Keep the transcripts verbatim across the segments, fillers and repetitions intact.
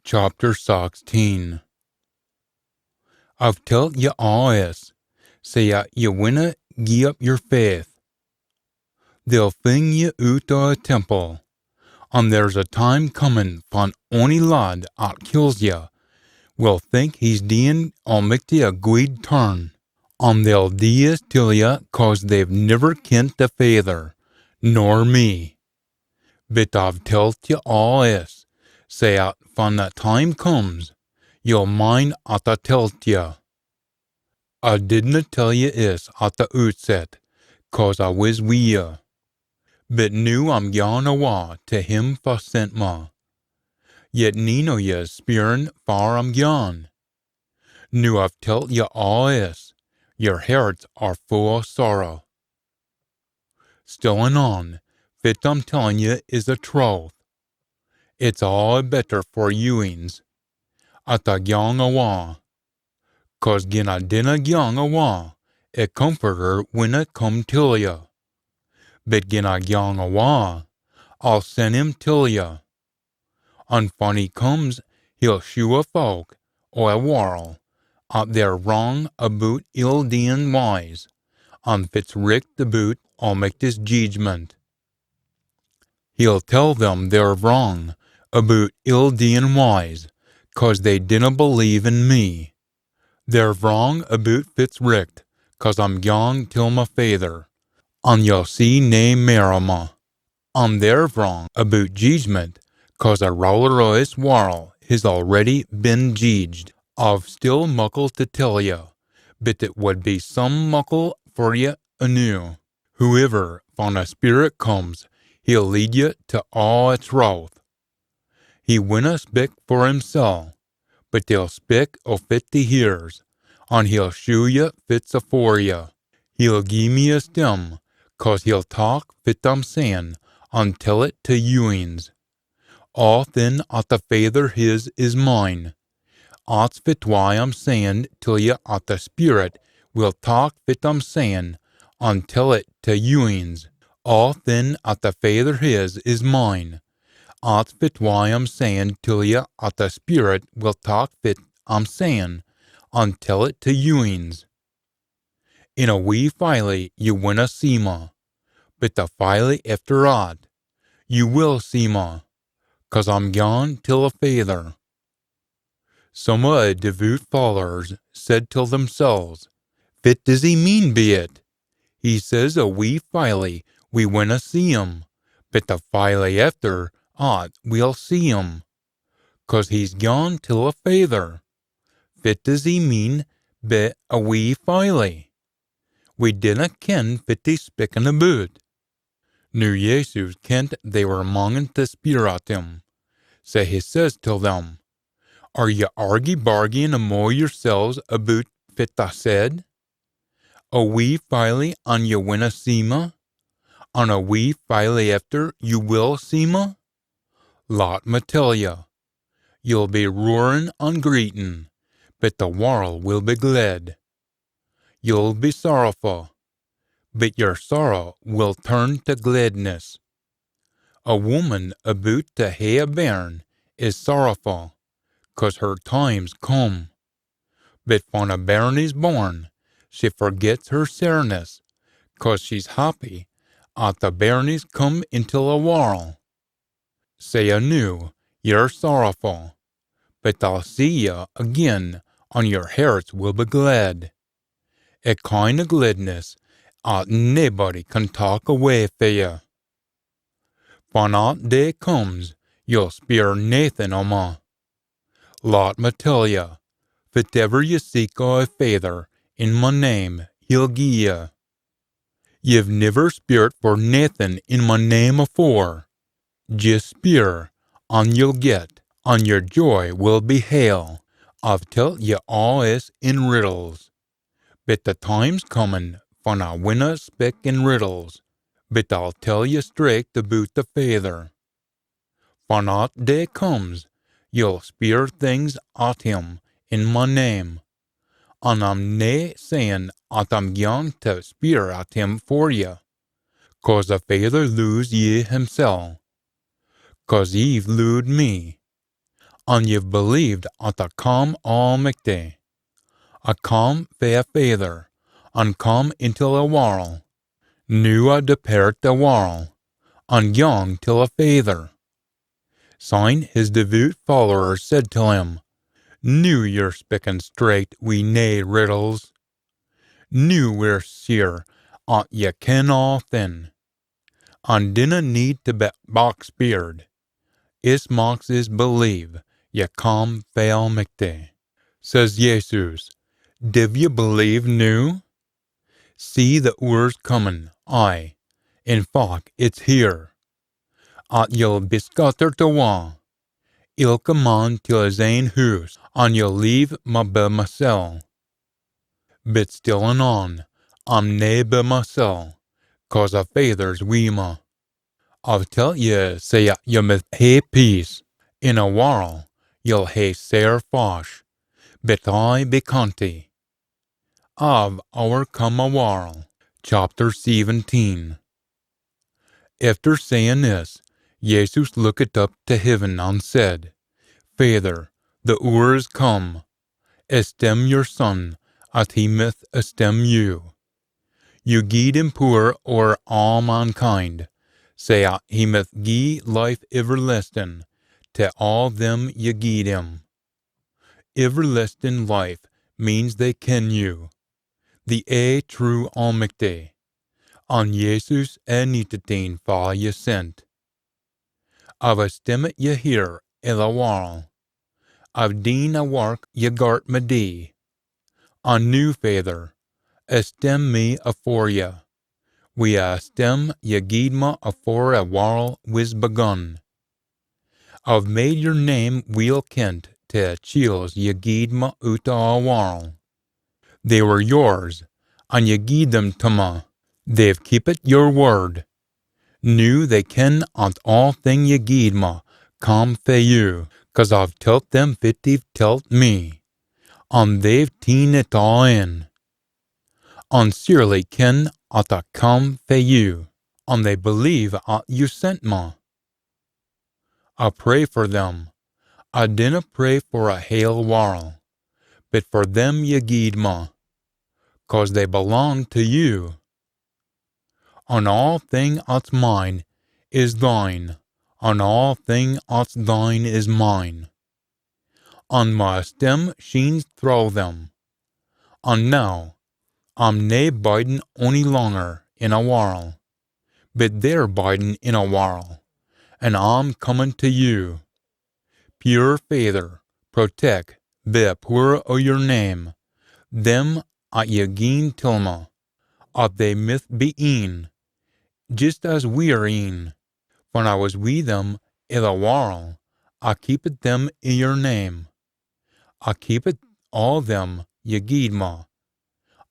Chapter sixteen. I've telt ye aa this, sae at ye winna gie up yer faith. They'll fling ye oot o a temple, and there's a time comin fan ony lad at kills ye will think he's deein Almichty a gweed turn, and they'll dee this till ye cause they've niver kent the Faither, nor me. But I've telt ye aa this, sae at fan that time comes, ye'll mind at I telt ye. I didna tell ye this at the ootset, cause I wis wi ye. But noo I'm gaun awa to him fa sent me. Yet neen o ye's speirin far I'm gaun. Noo I've telt ye aa this, yer herts are full o sorrow. Still an on, fit I'm tellin ye is the troth. It's aa the better for youins at I gang awa, cause gin I dinna gang awa, a Comforter winna come till ye. But gin I gang awa, I'll send him till ye. And fan he comes, he'll shew a folk o a warl at they're wrang aboot ill-deein wyes, and fit's richt aboot Almichty's jeedgement. He'll tell them they're wrang aboot ill-deein wyes, cause they dinna believe in me. They're wrang aboot fit's richt, cause I'm gaun till my Faither, and ye'll see nae mair o me. And they're wrang aboot jeedgement, cause a ruler o this warl his already been jeedged. I've still muckle to tell ye, but it wad be some muckle for ye eenoo. Hooever, fan a Speerit comes, he'll lead ye to aa its roth. He winna spik for himsel, but he'll spik o fit he hears, and he'll shew ye fit's afore ye. He'll gie me esteem, cause he'll tak fit I'm sayin, and tell it to youins. Aathin at the Faither his is mine. At's fit wye I'm sayin till ye at the Speerit will tak fit I'm sayin, and tell it to youins. Aathin at the Faither his is mine. At's fit wye I'm sayin till ye at the Speerit will tak fit I'm sayin, and tell it to youins. In a wee filie ye winna see me, but the filie efter at, ye will see me, cause I'm gaun till a Faither. Some o a devoot followers said till themsels, fit does he mean by it? He says a wee filie we winna see him, but the filie efter at we'll see him, cause he's gaun till a Faither. Fit does he mean by a wee filie? We dinna ken fit he's spikkin aboot. Noo Jesus kent they were mangin to speir at him, sae he says till them, are ye argy-bargyin amo yourselves aboot fit I said? A wee filie and ye winna see me, and a wee filie efter ye will see me? Lat me tell ye, ye'll be roarin and greetin, but the warl will be gled. Ye'll be sorrowfu, but your sorrow will turn to gledness. A woman aboot to hae a bairn is sorrowfu, cause her time's come. But fan a bairnie's born, she forgets her sairness, cause she's happy at the bairnie's come intil a warl. Sae a noo, ye're sorrowfu, but I'll see ye again, and your herts will be gled. A kind o gledness at naebody can tak away fae ye. Fan at day comes, ye'll speir naething o me. Lat me tell ye, fitever ye seek o a Faither in my name, he'll gie ye. Ye've niver speirt for naething in my name afore. Jist speir, and ye'll get, and your joy will be hale. I've telt ye aa this in riddles. But the time's comin fan I winna spik in riddles, but I'll tell ye straight aboot the Faither. Fan at day comes, ye'll speir things at him in my name, and I'm nae sayin at I'm gaun to speir at him for ye, cause the Faither loes ye himsel, cause ye've loed me. An ye've believed at A cam o Almichty, A cam fae A Faither, an cam intil A warl. Noo A depairt A warl, an gyang till A Faither. Syne his devoot followers said till him, "Noo ye're spikkin straight wi nae riddles. Noo we're seer at ye ken aathing, an dinna need tae be back-speired. Is maks is believe ye cam fae Almichty." Says Jesus, "Div ye believe noo? See, the oor's comin, aye, in fac it's here, at ye'll be scattert awa, ilka man till his ain hoose, an ye'll leave ma be masel. Bit still an on, A'm nae be masel, cause A Faither's wi ma. A've telt ye sae at ye mith hae peace. In A warl ye'll hae sair fash, bit aye be canty. A've owercome A warl." Chapter seventeen. Efter sayin this, Jesus lookit up tae heaven an said, "Faither, the oor is come. Esteem your Son, at he mith esteem you. You gied him pooer ower aa mankind, sae at he mith gie life iverlestin tae aa them ye gied him." Iverlestin life means they ken you, the ae true Almichty, an Jesus e Anintit Een fa ye sent. A've esteemit ye here i the warl. A've deen e wark ye gart me dee. An noo, Faither, esteem me afore ye, wi e esteem ye gied me afore e warl wis begun. A've made your name weel kent tae e chiels ye gied me oot o e warl. They were yours, an ye gied them tae me. They've keepit your word. Noo they ken at aathing ye gied me cam fae you, cause A've telt them fit ye've telt me, an they've teen it aa in. An surely ken at A cam fae you, an they believe at you sent me. A pray for them. A dinna pray for e hale warl, bit for them ye gied me, cause they belang tae you. An aathing at's mine is thine, an aathing at's thine is mine. An ma esteem sheens throwe them. An noo, A'm nae bidin ony langer in e warl, bit they're bidin in e warl, an A'm comin tae you. Pure Faither, protect, bi e pooer o your name, them at ye gien till me, at they mith be een, jist as we're een. Fan A wis wi them i the warl, A keepit them i your name. A keepit aa them ye gied me,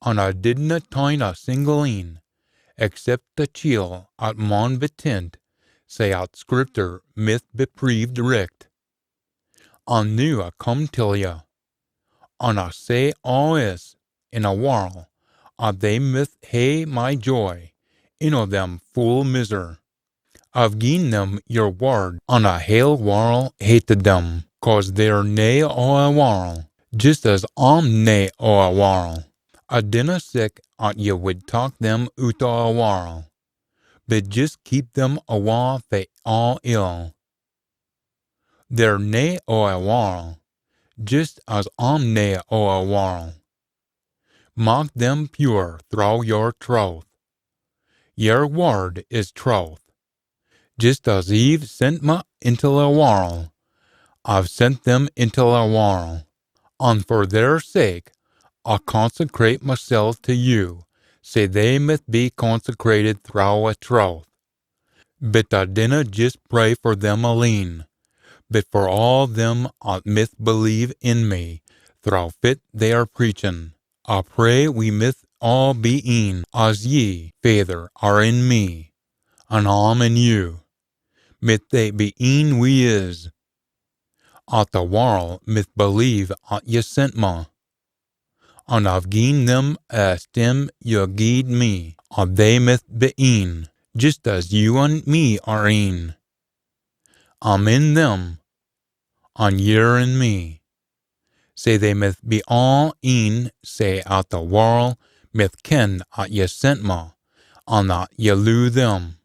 an A didna tyne a single een, except e chiel at maun be tint, sae at Scriptur mith be preeved richt. An noo A come till ye, an A say aa is in e warl, at they mith hae my joy in o them full miser. A've gien them your word, an e hale warl hated them, cause they're nae o e warl, jist as A'm nae o e warl. A dinna seek at ye wid tak them oot o e warl, bit jist keep them awa fae aa ill. They're nae o e warl, jist as A'm nae o e warl. Mak them pure throwe your troth. Your word is troth. Jist as ye've sent me intil e warl, A've sent them intil e warl. An for their sake A consecrate masel tae you, sae they mith be consecrated throwe e troth. Bit A dinna jist pray for them aleen, bit for aa them at mith believe in me, throwe fit they are preachin. A pray we mith aa be een, as ye, Faither, are in me, an A'm in you. Mith they be een wi is, at e warl mith believe at ye sent me. An A've gien them e esteem ye gied me, at they mith be een, jist as you an me are een. A'm in them, an ye're in me, sae they mith be aa een, sae at the warl mith ken at ye sent me, an at ye loo them,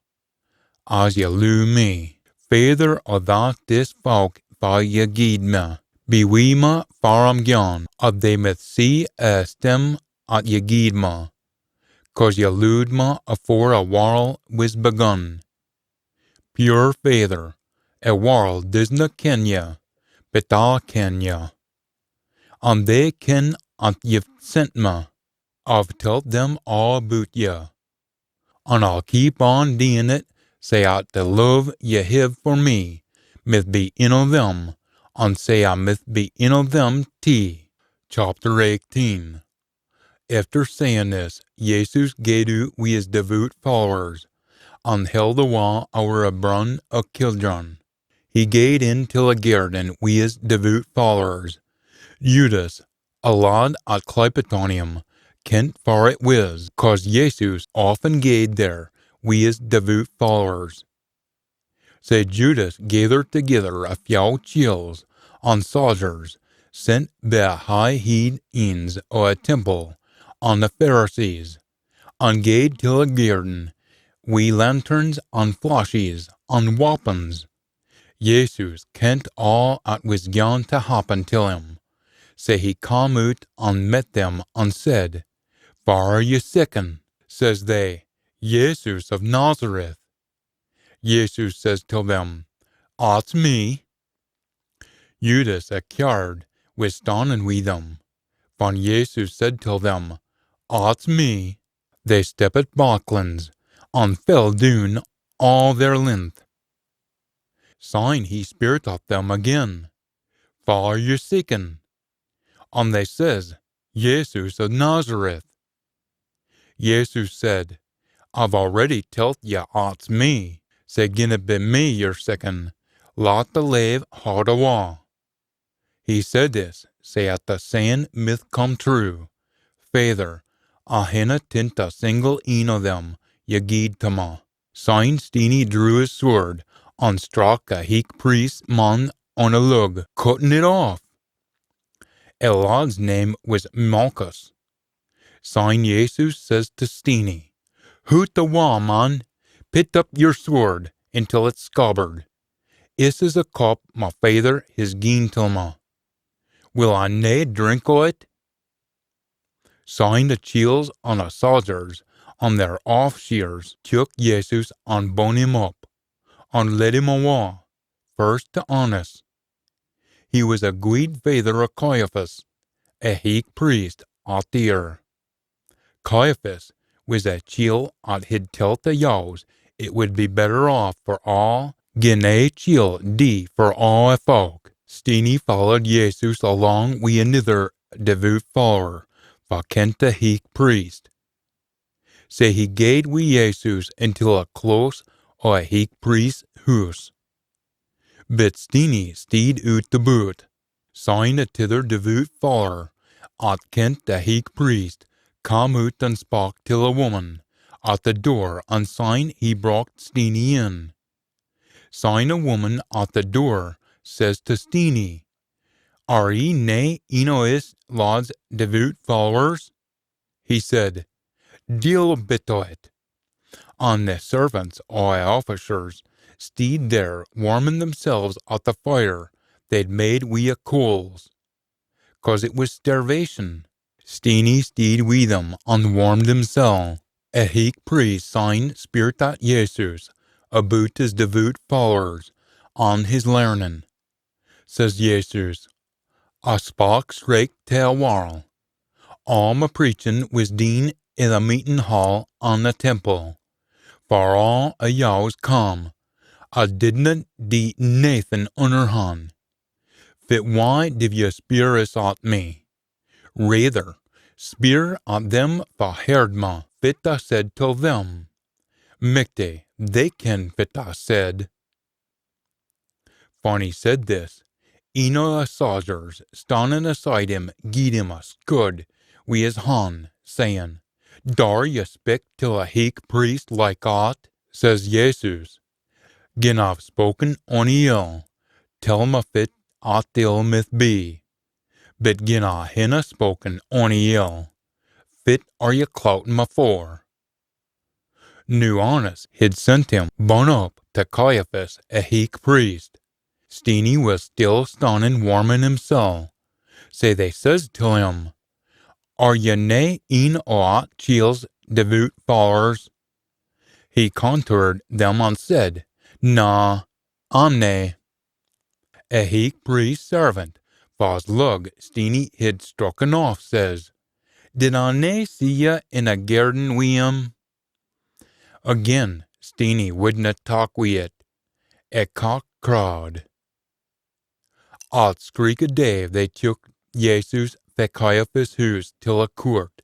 as ye loo me. Faither, a that this fowk fa ye gied me be wi me far A'm gaun, at they mith see e esteem at ye gied me, cause ye looed me afore e warl wis begun. Pure Faither, e warl disna ken ye, but A ken ye, an they ken at ye've sent me. A've telt them aa aboot ye, an A'll keep on deein it, sae at the love ye hiv for me mith be in o them, an sae A mith be in o them tee. Chapter eighteen. Efter sayin this, Jesus gaed oot wi his devoot followers, an held awa ower e brun o Kidron. He gaed in till e gairden wi his devoot followers. Judas, a lad at clypit on him, kent far it wis, cause Jesus aften gaed there wi his devoot followers. Sae Judas gaithered thegither a fyow chiels an sodgers sent bi e high heid eens o e temple an e Pharisees, an gaed till e gairden wi lanterns an flashes an wappons. Jesus kent aa at wis gaun tae happen till him, sae he cam oot an met them an said, "Fa are ye seekin?" Says they, "Jesus o Nazareth." Jesus says till them, "At's me." Judas Iscariot wis stannin wi them. Fan Jesus said till them, "At's me," they steppit backlins, an fell doon aa their length. Syne he speirt at them again, "Fa are ye seekin?" An they says, "Jesus o Nazareth." Jesus said, "A've already telt ye at's me, sae gin it be me ye're seekin, lat the lave haud awa." He said this, sae at the sayin mith come true, "Faither, A hinna tint a single een o them ye gied tae ma." Syne Steenie drew his sword, an struck a heich priest's man on e lug, cuttin it aff. E lad's name wis Malchus. Syne Jesus says tae Steenie, "Hoot awa, man, pit up yer sword intil its scabbard. Iss is e cup ma Faither his gien till ma. Will A nae drink o it?" Syne e chiels an e sodgers an their officers took Jesus an bun him up, an led him awa, first tae Annas. He wis a gweed faither o Caiaphas, e heich priest at the year. Caiaphas wis e chiel at hid telt e Jews it wid be better aff for aa gin ae chiel dee for aa e fowk. Steenie followed Jesus alang wi anither devoot follower, fa kent e heich priest. Sae he gaed wi Jesus intil e close o e heich priest's hoose. Bit Steenie steed oot aboot. Syne e tither devoot follower, at kent e heich priest, cam oot an spak till e wumman at e door, an syne he brocht Steenie in. Syne e wumman at e door says tae Steenie, "Are ye nae een o iss lad's devoot followers?" He said, "Deil a bit o it." An e servants o e officers steed there warmin themsels at e fire they'd made wi e coals, cause it wis starvation. Steenie steed wi them an warmed himsel. E heich priest syne speirt at Jesus aboot his devoot followers an his learnin. Says Jesus, "A spak straicht tae e warl. Aa ma preachin wis deen i the meetin hall an the temple, far aa e Jews cam. A didna dee naethin unnerhan. Fit wye div ye speir iss at me? Raither, speir at them fa heard ma, fit A said till them. Michty, they ken fit A said." Fan he said this, een o e sodgers, stannin aside him, gied him a scud wi his han, sayin, "Daur ye spik till e heich priest like at?" Says Jesus, "Gin A've spoken ony ill, tell ma fit at ill mith be, but gin I hinna spoken ony ill, fit are ye cloutin me for?" Noo Annas hid sent him bun up to Caiaphas, a heich priest. Steenie wis still stannin warmin himsel, sae they says till him, "Are ye nae een o at chiel's devoot followers?" He contert them an said, "Na, I'm nae." A heich priest's servant, fa's lug Steenie hid strucken aff, says, "Did I nae see ye in a gairden wi him?" Again, Steenie widna tak wi it. A cock crawed. At skreek o day they took Jesus fae Caiaphas' hoose till a coort.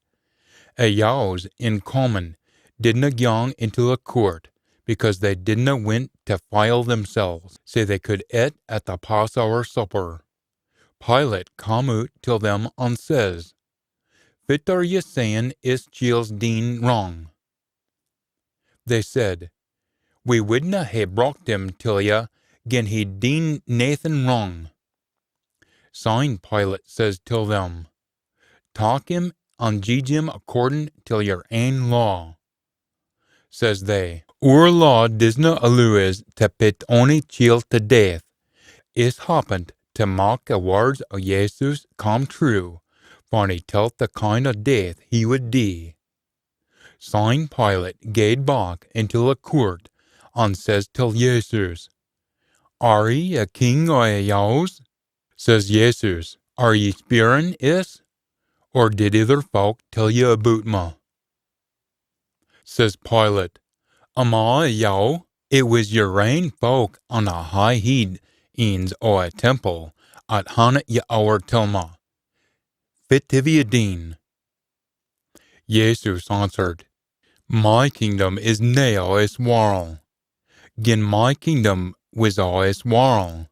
A Jews in common didna gang intil a coort, because they didna wint to file themsels, sae they could et at the Passower supper. Pilate come oot till them an says, "Fit are ye sayin is chiel's deen wrang?" They said, "We widna hae brocht him till ye gin he'd deen naethin wrang." Syne Pilate says till them, "Tak him an jeedge him accordin till yer ain law." Says they, "Oor law disna alloo us to pit ony chiel to death." Is happened to mak a words o Jesus come true, fan he telt the kind o death he wid dee. Syne Pilate gaed back intil a coort, an says till Jesus, "Are ye a king o a Jews?" Says Jesus, "Are ye speirin is, or did ither folk tell ye aboot me?" Says Pilate, "Am I a Jew? It wis yer ain folk an a high heid eens o a temple at hannit ye ower till me. Fit hiv ye deen?" Jesus answered, "My kingdom is nae o is warl. Gin my kingdom wis o is warl,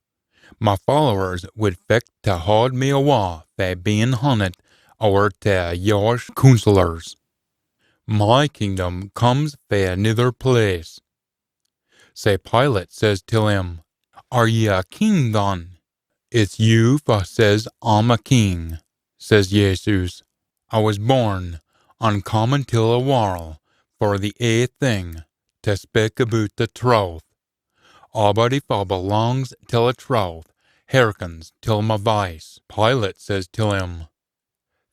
my followers wid fecht to haud me awa fae bein hannit ower to a Jewish councillors. My kingdom comes fae anither place." Sae Pilate says till him, "Are ye a king, than?" "It's you fa says I'm a king," says Jesus. "I wis born an come intil a warl for the ae thing, to spik aboot the trowth. Aabody fa belongs till a trowth hearkens till my voice." Pilate says till him,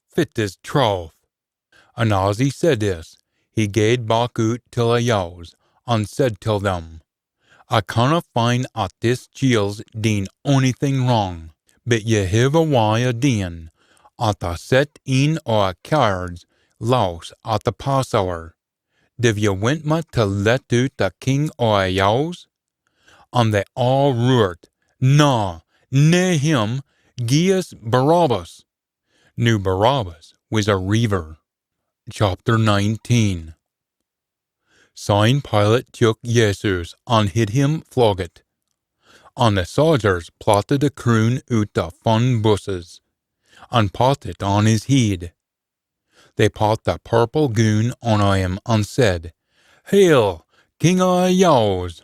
"Fit is trowth?" An as he said this, he gaed back oot till a Jews, an said till them, "I canna find at this chiel's deen onything wrang, but ye hiv a wye o deein at I set een o a cairds lowse at the Passower. Div ye wint me to let oot the king o a Jews?" An they aa roart, "Na, nae him, gie us Barabbas." Noo Barabbas wis a reiver. Chapter nineteen. Syne Pilate took Jesus an hid him floggit. An the sodgers plaitit a croon oot o fun busses, an pat it on his heid. They pat the purple goon on him an said, "Hail, King o a Jews!"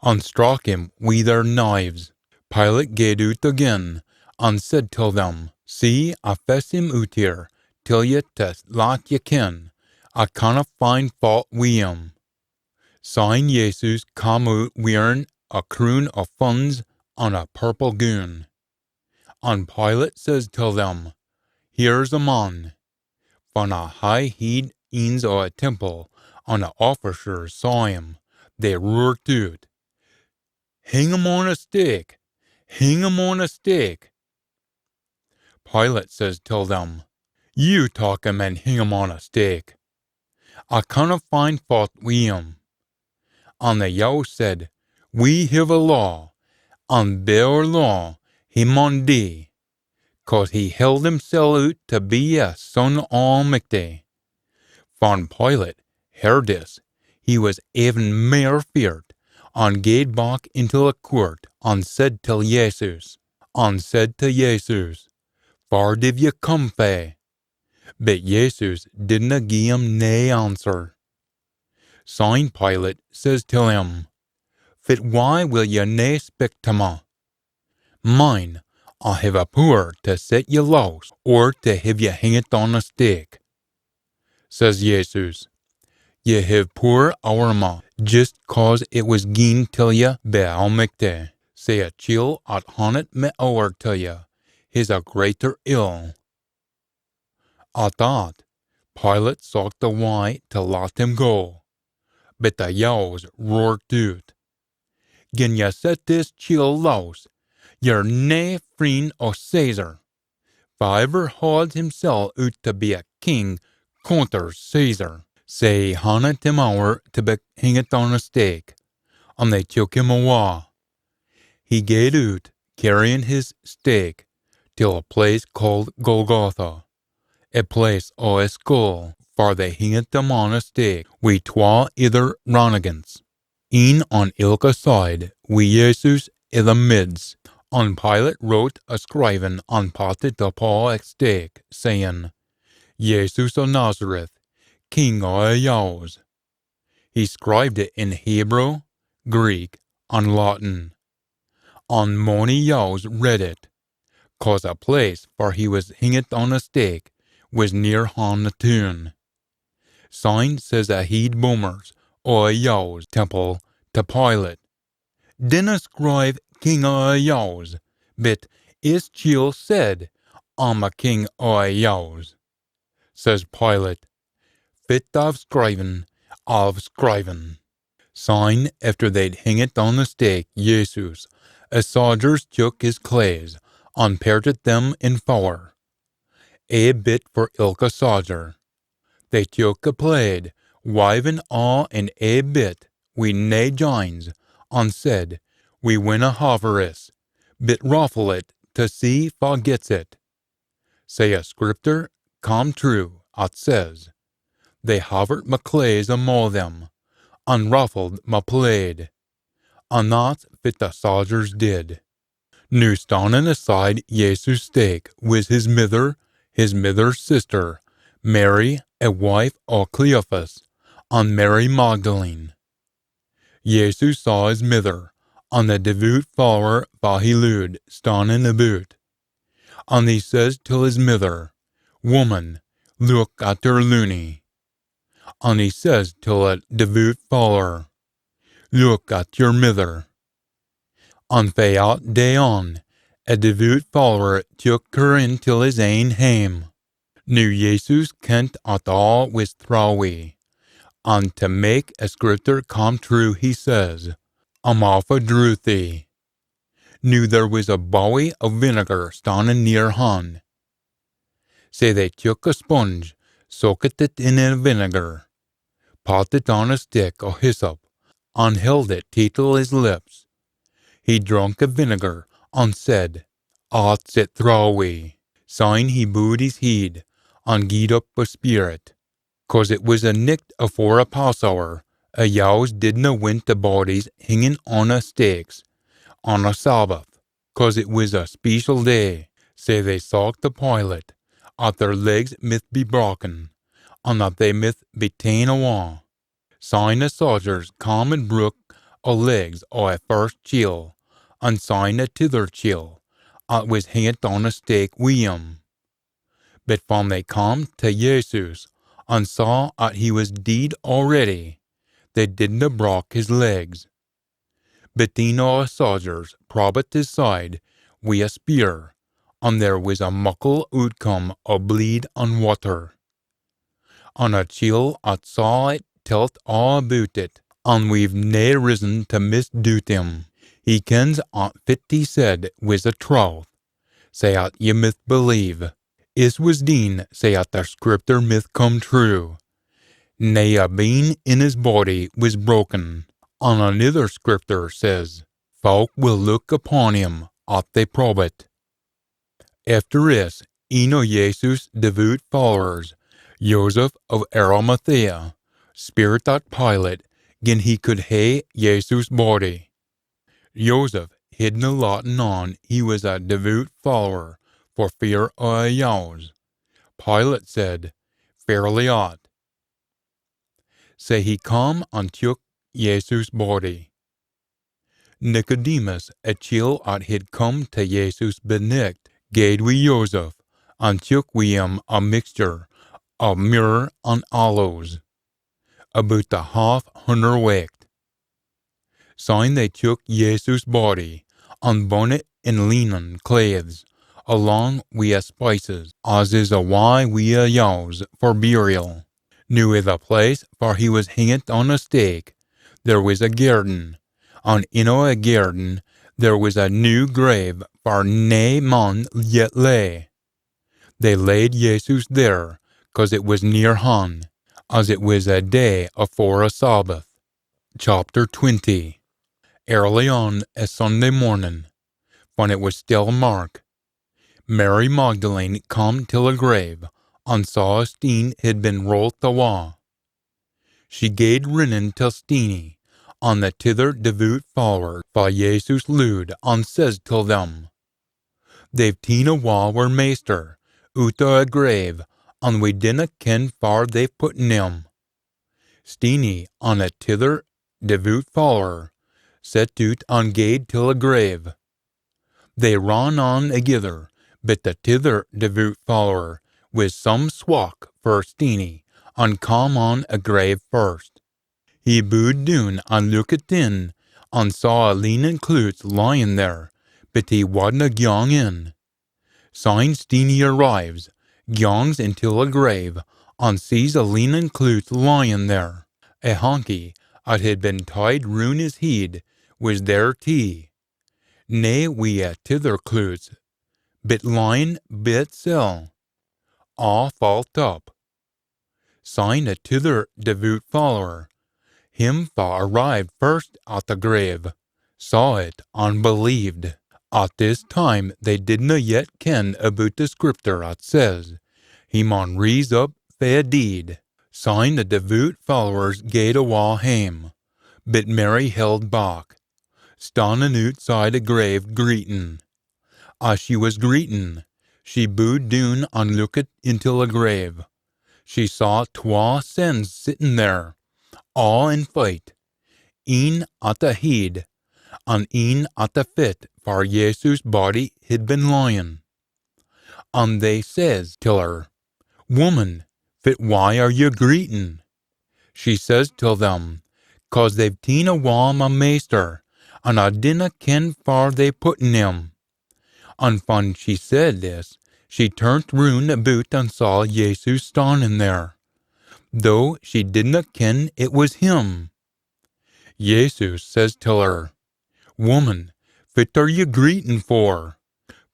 An struck him wi their knives. Pilate gaed oot again, an said till them, "See, I fess him oot here till ye to lat ye ken I canna find faut wi him." Syne Jesus cam oot wearin a croon o funs an a purple goon. An Pilate says till them, "Here's a man." Fan a high heid eens o a temple an a officers saw him, they roart oot, "Hing him on a stake! Hing him on a stake!" Pilate says till them, "You tak him an hing him on a stake. I canna find faut wi him." An the Jews said, "We hiv a law, an bi oor law he maun dee, cause he held himsel oot to be a son o Almichty." Fan Pilate heard this, he wis even mair feart, an gaed back intil a coort, an said till Jesus, an said to Jesus, "Far div ye come fae?" But Jesus didna gie him nae answer. Syne Pilate says till him, "Fit wye will ye nae spik to me? Mine, I hae a pooer tae set ye lowse or tae hae ye hingit on a stake. Says Jesus, Ye hae pooer ower me, jist cause it wis gien till ye by Almichty, sae a chiel at hannit me ower till ye, he's a greater ill. At that, Pilate socht a wye tae lat him go, but the Jews roart oot, Gin ye set this chiel lowse, ye're nae freen o Caesar. Fa ever hauds himsel oot tae be a king conters Caesar. Sae he hannit him ower tae be hingit on a stake, an they took him awa. He gaed oot, cairryin his stake, till a place caaed Golgotha, a place o a skull, far they hingit him on a stake, wi twa ither ranagants, een on ilka side, wi Jesus i the mids. An Pilate wrote a scrievin an pat it upo a stake, sayin, Jesus o Nazareth, King o a Jews. He scrieved it in Hebrew, Greek, an Latin. An mony Jews read it, cause a place far he wis hingit on a stake wis near han the toon. Syne says a heid bummers o a Jews temple tae Pilate, Dinna scrieve King o a Jews, but is chiel said, I'm a King o a Jews. Says Pilate, Fit I've scriven, I've scriven. Syne, efter they'd hingit on the stake Jesus, a sodgers took his claes, an pairtit them in fower, ae bit for ilka sodger. They took a plaid, wivin aa in ae bit, wi nae jines, an said, We winna hae this, but raffle it tae see fa gets it. Sae a scripter cam true, at says, They havert ma claes amo them, an raffled ma plaid. An that's fit the sodgers did. Noo stannin aside Jesus' stake wis his mither, his mither's sister, Mary, a wife o Cleophas, an Mary Magdalene. Jesus saw his mither, an the devoot follower fa he looed, stannin aboot. An he says till his mither, Woman, look at yer loonie. An he says till a devoot follower, Look at yer mither. An fae at day on, a devoot follower took her in till his ain hame. Noo Jesus kent at aa wis throwe, an tae mak a scripter come true he says, I'm aff a drouthy. Noo there wis a bowie o vinegar stannin near han. Sae they took a sponge, soakit it in a vinegar, pat it on a stick o hyssop, an held it tae till his lips. He drunk a vinegar, an said, At's it throwe. Syne he booed his heid, an gied up a spirit. Cause it wis a nicht afore a Passower, a Jews didna wint a bodies hingin on a stakes on a Sabbath, cause it wis a special day. Sae they socht a Pilate, at their legs mith be broken, an that they mith be taen awa. Syne a sodgers cam an brook a legs o a first chiel, an syne a tither chiel, at wis hingit on a stake wi him. But fan they cam tae Jesus, an saw at he wis deid already, they didna brak his legs. But een o a sodgers probbit his side wi a spear, an there wis a muckle ootcome o bleed an watter. An a chiel at saw it telt aa aboot it, an we've nae rizzon tae misdoot him. He kens at fit he said wis a truth, sae at ye mith believe. Is wis deen sae at the scripter mith come true. Nae a bane in his body wis broken. An anither scripter says, Fowk will look upon him at they probbit. Efter is, een o Jesus' devoot followers, Joseph o Arimathea, speirt at Pilate gin he could hae Jesus' body. Joseph hidna latten on he wis a devoot follower for fear o a Jews. Pilate said, Fairly at. Sae he cam an took Jesus' body. Nicodemus, a chiel at hid come tae Jesus benicht, gaed wi Joseph, an took wi him a mixture o myrrh an aloes, aboot a half hunner wecht. Syne they took Jesus' body, an bun it in linen claes, alang wi a spices, as is a wye wi a Jews for burial. Noo i the place far he wis hingit on a stake, there wis a gairden, an in a gairden there wis a new grave far nae man yet lay. They laid Jesus there, cause it wis near han, as it wis a day afore a Sabbath. Chapter twenty. Early on a Sunday mornin, fan it wis still mirk, Mary Magdalene come till a grave, an saw a steen hid been rolled awa. She gaed rinnin till Steenie, an the tither devoot follower fa Jesus looed, an says till them, "They've teen awa wir Maister oot o a grave, an we dinna ken far they've putten him." Steenie an a tither devoot follower set oot an gaed till a grave. They ran on agither, but the tither devoot follower wis some swack for Steenie, an come on a grave first. He booed doon an lookit in, an saw a linen cloots lyin there, but he wadna gyang in. Syne Steenie arrives, gyangs intil a grave, an sees a linen cloots lyin there. A hanky at hid been tied roon his heid wis there tee, nae wi a tither cloots, but lyin bi itsel, aa fault up. Syne a tither devoot follower, him fa arrived first at the grave, saw it an believed. At this time they didna yet ken aboot the scripter at says, "He maun rise up fae a deid." Syne the devoot followers gaed awa hame, but Mary held back, stannin ootside a grave greetin. As she wis greetin, she booed doon an lookit intil a grave. She saw twa sens sittin there, aa in fite, een at the heid, an een at the fit far Jesus' body hid been lyin. An they says till her, "Woman, fit wye are ye greetin?" She says till them, "Cause they've teen awa ma maister, an I dinna ken far they've putten him." An fan she said this, she turnt roon aboot an saw Jesus stannin there, though she didna ken it wis him. Jesus says till her, "Woman, fit are ye greetin for?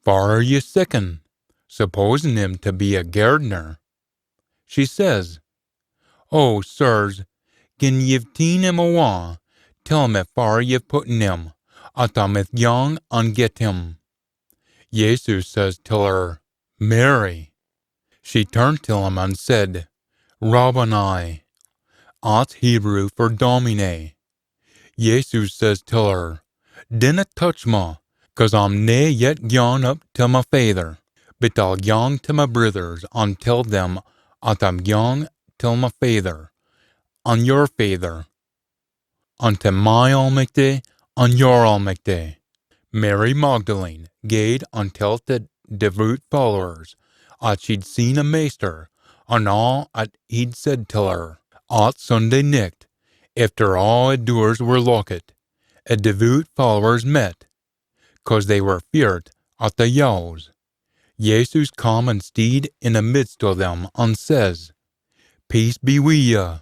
Far are ye seekin?" Supposin him tae be a gairdner. She says, "Oh, sirs, gin ye've teen him awa, tell me far ye've putten him, at I mith gyang an get him." Jesus says till her, "Mary." She turnt till him an said, "Rabboni," at's Hebrew for Domine. Jesus says till her, "Dinna touch me, cause I'm nae yet gyan up till ma Faither, but I'll gyang till ma brithers an tell them at I'm gyang till ma Faither, an your Faither, an till ma Almichty, an your Almichty." Mary Magdalene gaed an telt the devoot followers at she'd seen a Maister, an aa at he'd said till her. At Sunday nicht, efter aa the doors were lockit, the devoot followers met, cause they were feart at the Jews. Jesus cam an steed in the midst o them, an says, "Peace be wi ye."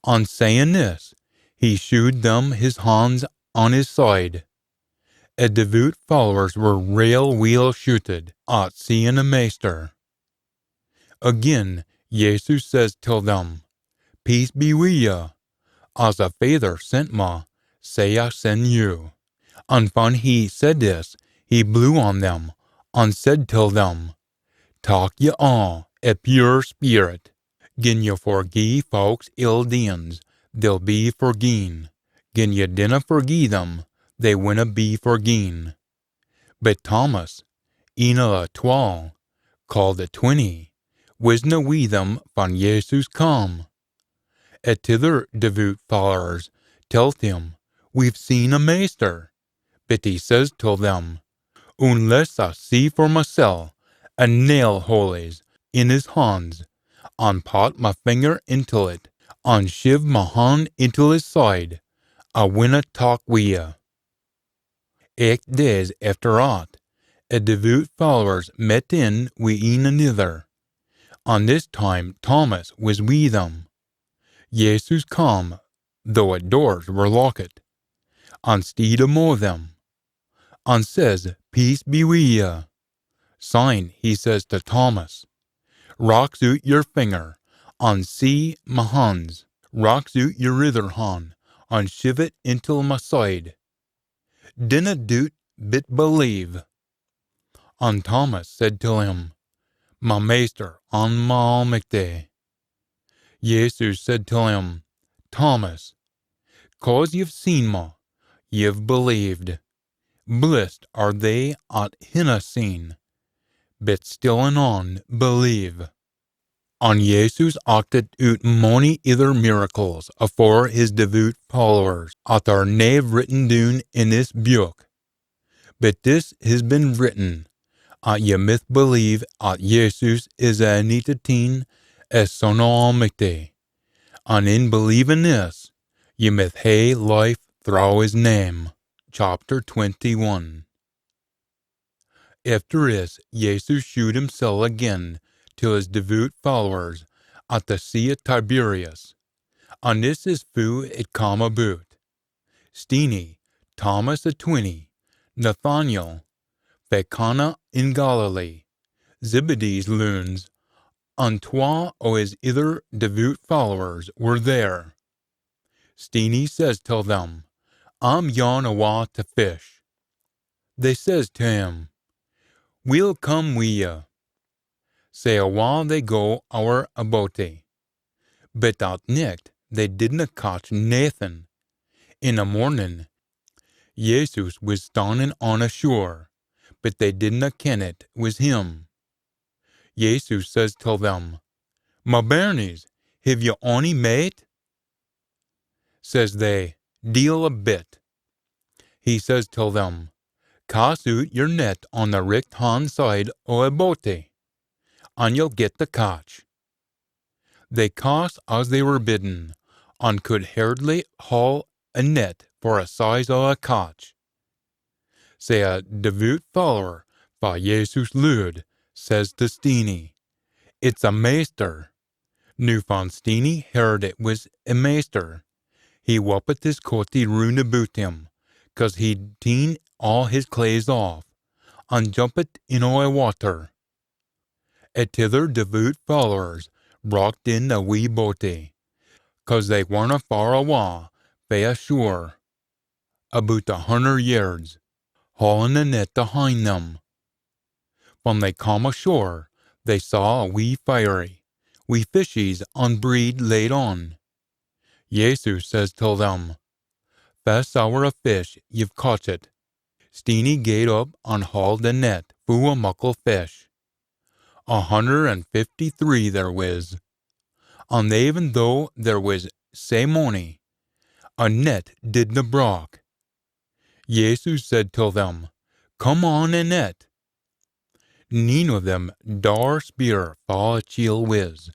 An sayin this, he shewed them his hands an his side. The devoot followers were rael weel shuited at seein a Maister. Again, Jesus says till them, "Peace be wi ye. As a Faither sent me, sae I send you." An fan he said this, he blew on them, an said till them, "Tak ye aa a pure speerit. Gin ye forgie fowk's ill deeins, they'll be forgien. Gin ye dinna forgie them, they winna be forgien." But Thomas, een o the twal, caaed the Twinny, wisna wi them fan Jesus cam. The tither devoot followers telt him, "We've seen a Maister." But he says till them, "Unless I see for mysel a nail holies in his hands, an pat my finger intil it, an shiv my hand intil his side, I winna tak wi ye." Eight days efter at, a devoot followers met in wi een anither, an this time Thomas wis wi them. Jesus cam, though a doors were lockit, an steed amo them, an says, "Peace be wi ye." Syne he says tae Thomas, "Rax oot yer finger, an see my hans. Rax oot yer ither han, an shiv it intil my side. Dinna doot, but believe." An Thomas said till him, "My Maister an my Almichty." Jesus said till him, "Thomas, cause ye've seen me, ye've believed. Blissed are they at hinna seen, but still an on believe." An Jesus acted oot mony ither miracles afore his devoot followers, at are nae written doon in this beuk. But this has been written, at ye mith believe at Jesus is a Anointit Een, a Son o Almichty. An in believin this, ye mith hae life throwe his name. Chapter twenty-one. Efter this, Jesus shewed himsel again till his devoot followers at the Sea o Tiberias, an this is foo it cam aboot. Steenie, Thomas a twinny, Nathanael, fae Cana in Galilee, Zebedee's loons, an twa o his ither devoot followers were there. Steenie says till them, "I'm gaun awa tae fish." They says tae him, "We'll come wi ye." Sae awa they go ower a boatie. But at nicht they didna catch naething. In the mornin, Jesus wis stannin on a shore, but they didna ken it wis him. Jesus says till them, "My bairnies, hiv ye ony mait?" Says they, "Deil a bit." He says till them, "Cast oot yer net on the richt hand side o a boatie, an ye'll get the catch." They cast as they were bidden, an could hardly haul a net for a size o a catch. Sae a devoot follower, fa Jesus looed, says tae Steenie, "It's a maister." Noo fan Steenie heard it wis a maister, he whuppit his coatie roon aboot him, cause he'd teen aa his claes aff, an jumpit in o a watter. A tither devoot followers brocht in a wee boatie, cause they warna far awa fae a shore, aboot a hunner yards, haulin a net ahin them. Fan they cam ashore, they saw a wee firie, wi fishes an breid laid on. Jesus says till them, "Fess ower a fish ye've caught it." Steenie gaed up an hauled a net fu o muckle fish. A hunner an fifty-three there wis. An even though there wis sae mony, a net didna brak. Jesus said till them, "Come on a net." Neen o them daur speir fa a chiel wis,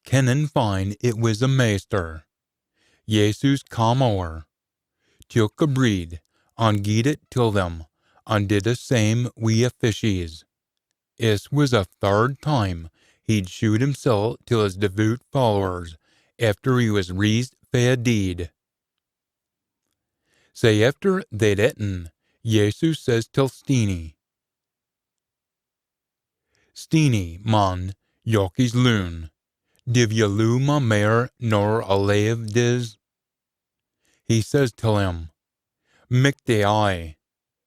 kennin fine it wis a maister. Jesus cam ower, took a breid, an gied it till them, an did a same wi a fishes. Is wis a third time he'd shewed himsel till his devoot followers efter he wis raised fae a deid. Sae efter they'd etten, Jesus says till Steenie, "Steenie, man, Jockie's loon, div ye loo ma mair nor a lave dis?" He says till him, "Michty aye,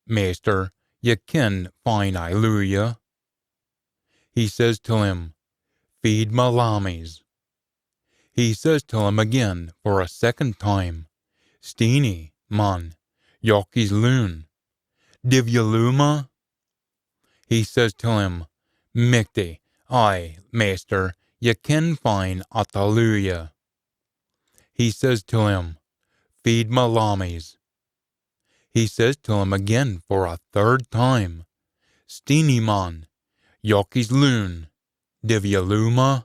Maister, ye ken fine I loo ye." He says till him, "Feed ma lammies." He says till him again for a second time, "Steenie, man, Jockie's loon, div ye loo ma?" He says till him, "Michty, aye, Maister, ye ken fine at I loo ye." He says till him, "Feed ma lammies." He says till him again for a third time, "Steenie man, Jockie's loon, div ye loo ma?"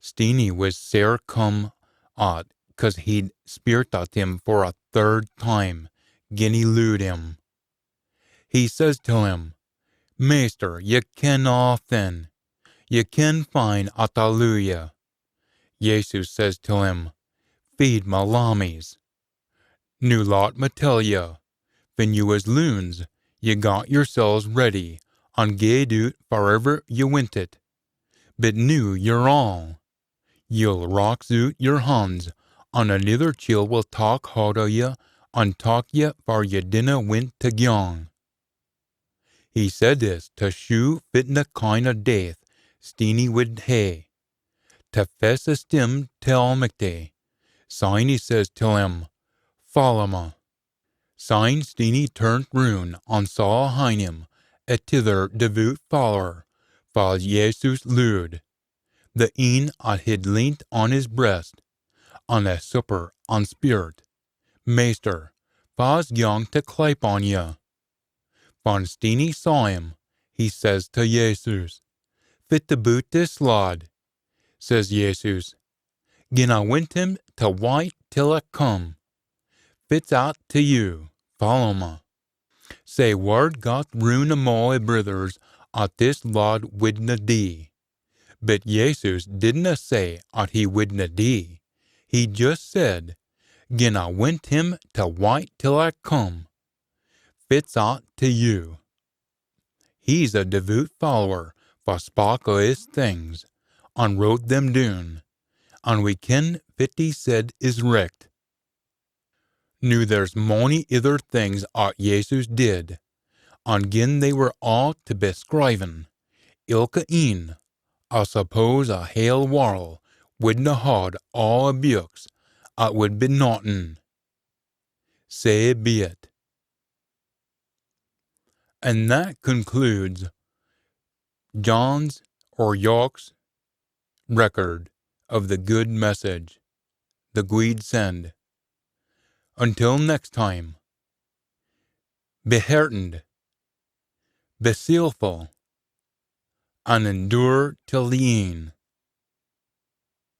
Steenie wis sair come at 'cause he'd speirt at him for a third time, gin he looed him. He says till him, "Maister, ye ken aathing, ye ken fine at I loo ye." Jesus says till him, "Feed ma lammies." Noo lat me tell ye, fin ye wis loons, ye got yersels ready, an gaed oot farivver ye wintit. But noo ye're aul. Ye'll rax oot yer hans, an anither chiel will tak haud o ye, an tak ye far ye dinna wint tae gyang. He said this tae shew fit na kind o death Steenie wid hae. Tae fess esteem till Almichty. Syne he says till him, "Follow me." Syne Steenie turnt roon an saw ahin him a tither devoot follower, fa Jesus looed, the een at hid leant on his breist, an a supper an speirt, "Maister, fa's gyang tae clype on ye?" Fan Steenie saw him, he says tae Jesus, "Fit aboot this lad?" Says Jesus, "Gin I wint him tae wyte till I come, fit's at tae you? Follow me." Sae word got roon amo a brithers at this lad widna dee. But Jesus didna say at he widna dee. He just said, "Gin I wint him tae wyte till I come, fit's at tae you?" He's a devoot follower fa spak o his things, an wrote them doon, an we ken fit he said is richt. Noo there's mony ither things at Jesus did, an gin they were aa tae be scriven, ilka een, I suppose a hale warl widna haud aa a beuks at wid be notten. Sae be it. And that concludes John's or Jock's record of the good message, the gweed send. Until next time, be heartened, be seelful, and endure till the eyn.